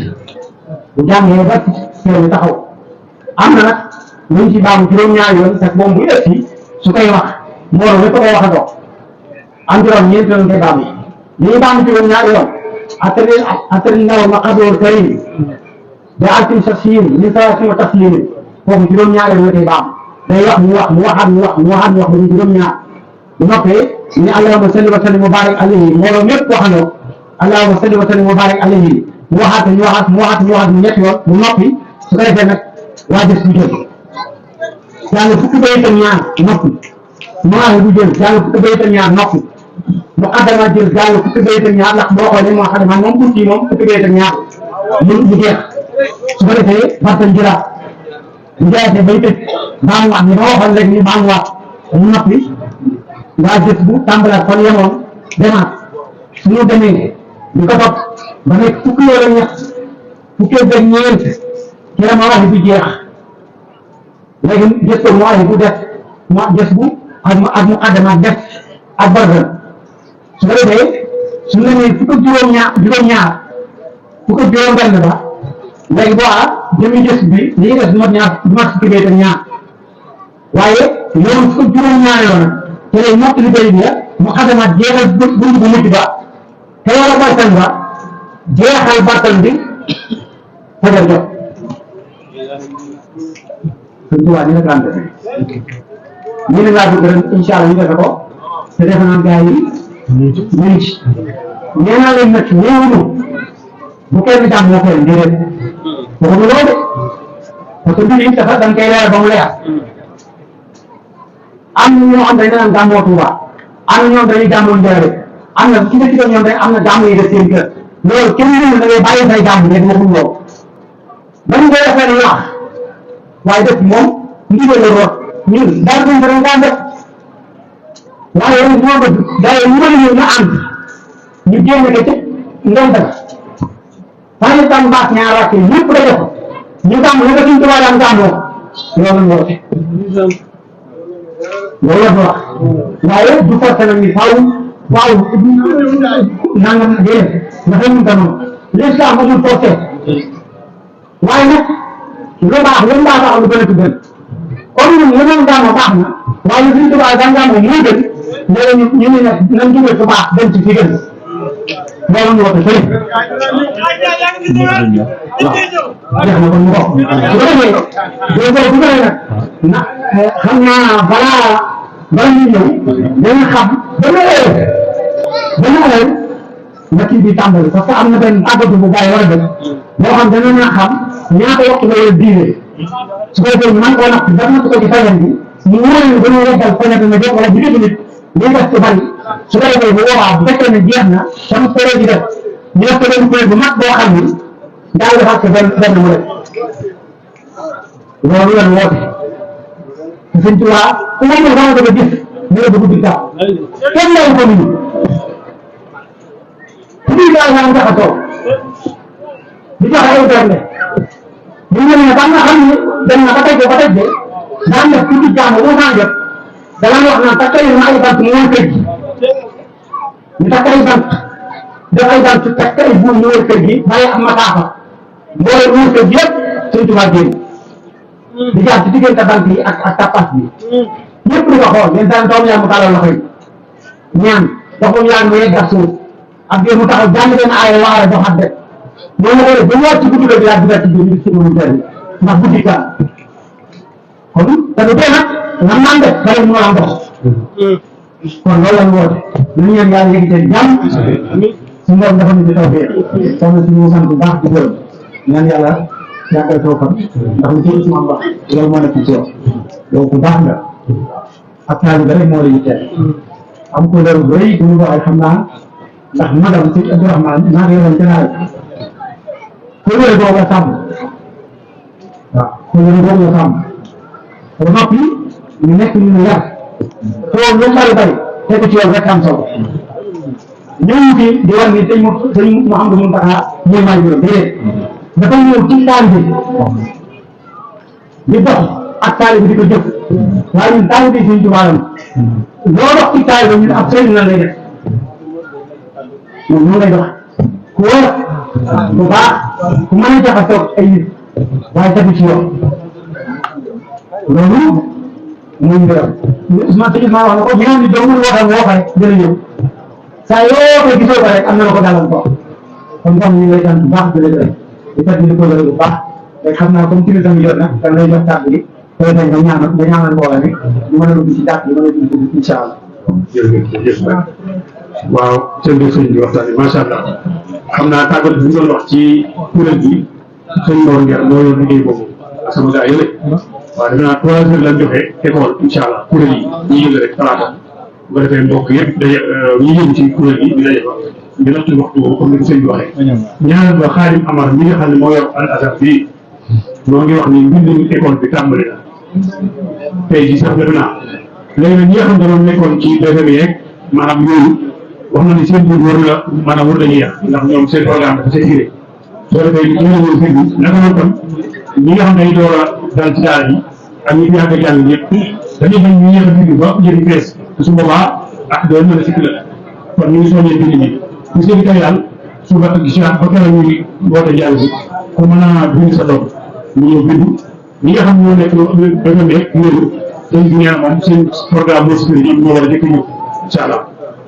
bu jàngee ba seen taxaw am na nag ñu ci baamu juróom-ñaari yoon te moom bu ëpp su koy wax mbooloo lépp koy wax a dox am juróom ñeenti yoon koy baamu li baamu juróom-ñaari yoon atari ndaw ma xadoor karim da altim sa siin li sa sima taslimin foofu juróom-ñaari yoon koy baamu day wax mu waxaat ba ñu juróom-ñaar bu noppee ni allahumma salli wa sallim wa barik alayhi mbooloo mépp waxandoo allahumma salli wa sallim wa barik alayhi mu waxaat mu ñetti yoon mu noppi su ko defee nag waa des bu jël jàng fukki bayitam ñaar noppi moaxe bu jël jàng fukki bayitam ñaar noppi mu xaddama jël jàng fukki bayitam ñaar ndax boo xoolee moo xaddama moom kurti moom fukki bayitam ñaar mu jeex su ko defee fartan jëlaat bu jeexee bay tëj baamuwaat ni ma waxoon léegi ni baamuwaat mu noppi waa des bu tàmbalaat kon yemoon demaat suñu demee ñu ko topp ba nekk fukki wala ñett fukki ak ñeent ci la ma wax bi jeex léegi gis ko mu bu def mu gis bu ak mu àddama def ak barzan su ko defee su ñu nee fukk ak juróom-ñaar fukk ak juróom-benn ba léegi boo jëmi gis bi li ñuy def du mat fukki bayit ak ñaar waaye yow fukk juróom-ñaari yoon te lay mokk li bay bi mu xasamaat jeexal bunt bu mujj ba te war a bartan ba jeexal bartan bi fajar jot suñ tubaab ñu rek daan defe ñu ne laa bëgg ren incha allah ñu defe ko te defe naa gars yi ñu ci nee naa leen nag ñëwuñu bu kenn jàmm moo koy déedéet waxuñu loolu de parce que mbir yi dafa dañ koy leeral ba mu leer am na ñoo xam dañ naan gàmmoo Tuuba am na ñoom dañuy gàmmoo Njaaréem am na ci dëkk ñoom dañ am na gàmm yi def seen kër loolu kenn mënu da ngay bàyyi say gàmm rek waxuñu loolu dañ koy defee lu wax waaye def moom ndigal la root ñun dara duñ ko daan def waaye yow moo bëgg gars yi ñu ñu ànd ñu génn ko ci ndem ba waaye tam baax ñaar rakk yi ñëpp da def ñu gàmm lu ko suñ tubaab daan gàmmoo loolu la woote loolu la wax waaye du forcé nag ni faaw nangam déedéet dafa mun tamit l'islam amul forcé waaye nag lu baax lu baax a lu gën a tuddal comme ñun lu doon gàmmoo baax na waaye suñ tubaab daan gàmmoo moo gën léegi ñu ne nag nañ dugal su baax dem ci fi gën loolu ñu woote fële waaw jeex na kon mu bokk su ko defee bu ko nag na xam naa bala ñuy ñëw dañu xam dana leen na kii bi tàmbali parce que am na benn tàggatu bu gars yi war a def boo xam dana na xam ñaata waxtu la diine su ko defee man koo natt def na ko ci fajar bi ñu wóor ñu dañoo yeggal fajar bi ma jox wala bu dee nit li def ci bari su ko defee bu boobaa bu fekkee ne jeex na sama kuréel gi def ñu def ko benn kuréel bu mag boo xam ni daal defaat ko benn mu def loolu lan woote te sëñ Tuubaa ku ma ñëw dama bëgg a gis ñu la bëgg daaw kenn law ko nii ku ñuy daal naa jaxasoo di joxe ay berne bu ñu ne ba nga xam ne dem na ba tey de daan def tuuti jaamu boo saa jot dana wax naan takkale na ay bant mu wër kër gi ñu takk ay bant def ay bant takk ay buum mu wër kër gi bàyyi am masaafa mboolem mu wër kër gi yëpp sëñ Tuubaa génn di jaar ci diggante bant yi ak tappas bi ñëpp di ko xool leen daan doom yaa mu tàllal loxo yi ñaan doxum yaa mu yegg ak suuf ak biir mu taxaw jàng benn aaya waara doxat de moom la ko def ba mu wàcc ci guddi bi yaa dugal ci biir ci mu teel ndax guddi ka kon te du tee nag nan naan def xale mu war a dox kon loolu la ñu woote ñu ñaan yàlla yëg seen jàmm suñu borom dafa ñu ci taw fee soxna si ñu sant bu baax di gërëm ñaan yàlla yàggal soo xam ndax lu ci Ousmane wax loolu moo nekk ci yow yow ku baax nga ak taalibe rek moo la yitteel am ko leeru bu rëy du ñu waxee xam naa ndax madame si Abdourahmane maa ngi yoroon ca nawet ko leeru boobu la sàmm waaw ko leeru boobu la sàmm ba noppi ñu nekk ñu yar tool lu bari teg ci yoon rek am solo ñëw fi di war ni sëñ Mouhamadou Mountakha mooy maa ngi déedéet dafa ñëw ci taal bi di dox ak taal bi di ko jëf waaye ñun taal bi suñ tubaaram loo dox ci taal bi ñun ab sëriñ la lay def moom noonu lay dox ku wóor ku baax ku mën a jaxasoo ay nit waaye tegu ci yoon loolu muy mbiram Ousmane wax na ko ñoom ñu doon waxal woo rek dina ñëw saa yoo koy gisoo ko rek am na la ko gàllankoor kon comme ñu ngi lay sant bu baax di la gërëm di fekk di ko gërëm bu baax te xam naa comme tamit tamit jot na da lay jox kàddu gi te dañ nga ñaanal mbooloo mi ñu mën a dugg ci dàq bi mën a dugg ci incha allah. jërëjëf waaw sëñ bi waxtaan bi macha allah xam naa tàggat bi ñu doon wax ci kuréel gi sëñ Mor Ndiaye moo yor liggéey boobu sama gars yële waaw defe naa 3 heures lañ joxe école incha allah kuréel yi ñu yëngu rek talaata bu ko defee mbokk yëpp daje ñu yëngu ci kuréel gi di daje fa di natt waxtu boobu comme ni ko sëñ bi waxee. ñaareel ba Xaadim Amar mi nga xam ne moo yor al azhar bii moo ngi wax ni mbindum école bi tàmbali na tey jii sax defe naa léegi nag ñi nga xam ne nekkoon ci BFM yeeg maanaam yooyu wax na ni seen biir war na maanaam war nañu yàq ndax ñoom seen programme dafa sécuré soo defee ñu ngi woon seen naka noonu tam ñi nga xam ne dañuy door a dal ci daara yi ak ñi fi yàgg a jàng ñëpp dañuy bañ ñu yéex a bind ba njëriñ bees te su boobaa ah doon mën a sécuré kon ñu ngi soññee bind ñi bu seen kay daal suba ak gis ba keroog ñu ngi woote jàng bi ku mën a bind sa doom ñu ñëw bind ñi nga xam ñoo nekk BFM yeeg ñëw sëñ bi nee na moom seen programme moo si ñoom ñoo war a jëkk ñëw incha allah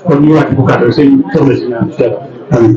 kon ñu ngi wàcc bu kàddu sëñ soxna si ñaan incha allah amiin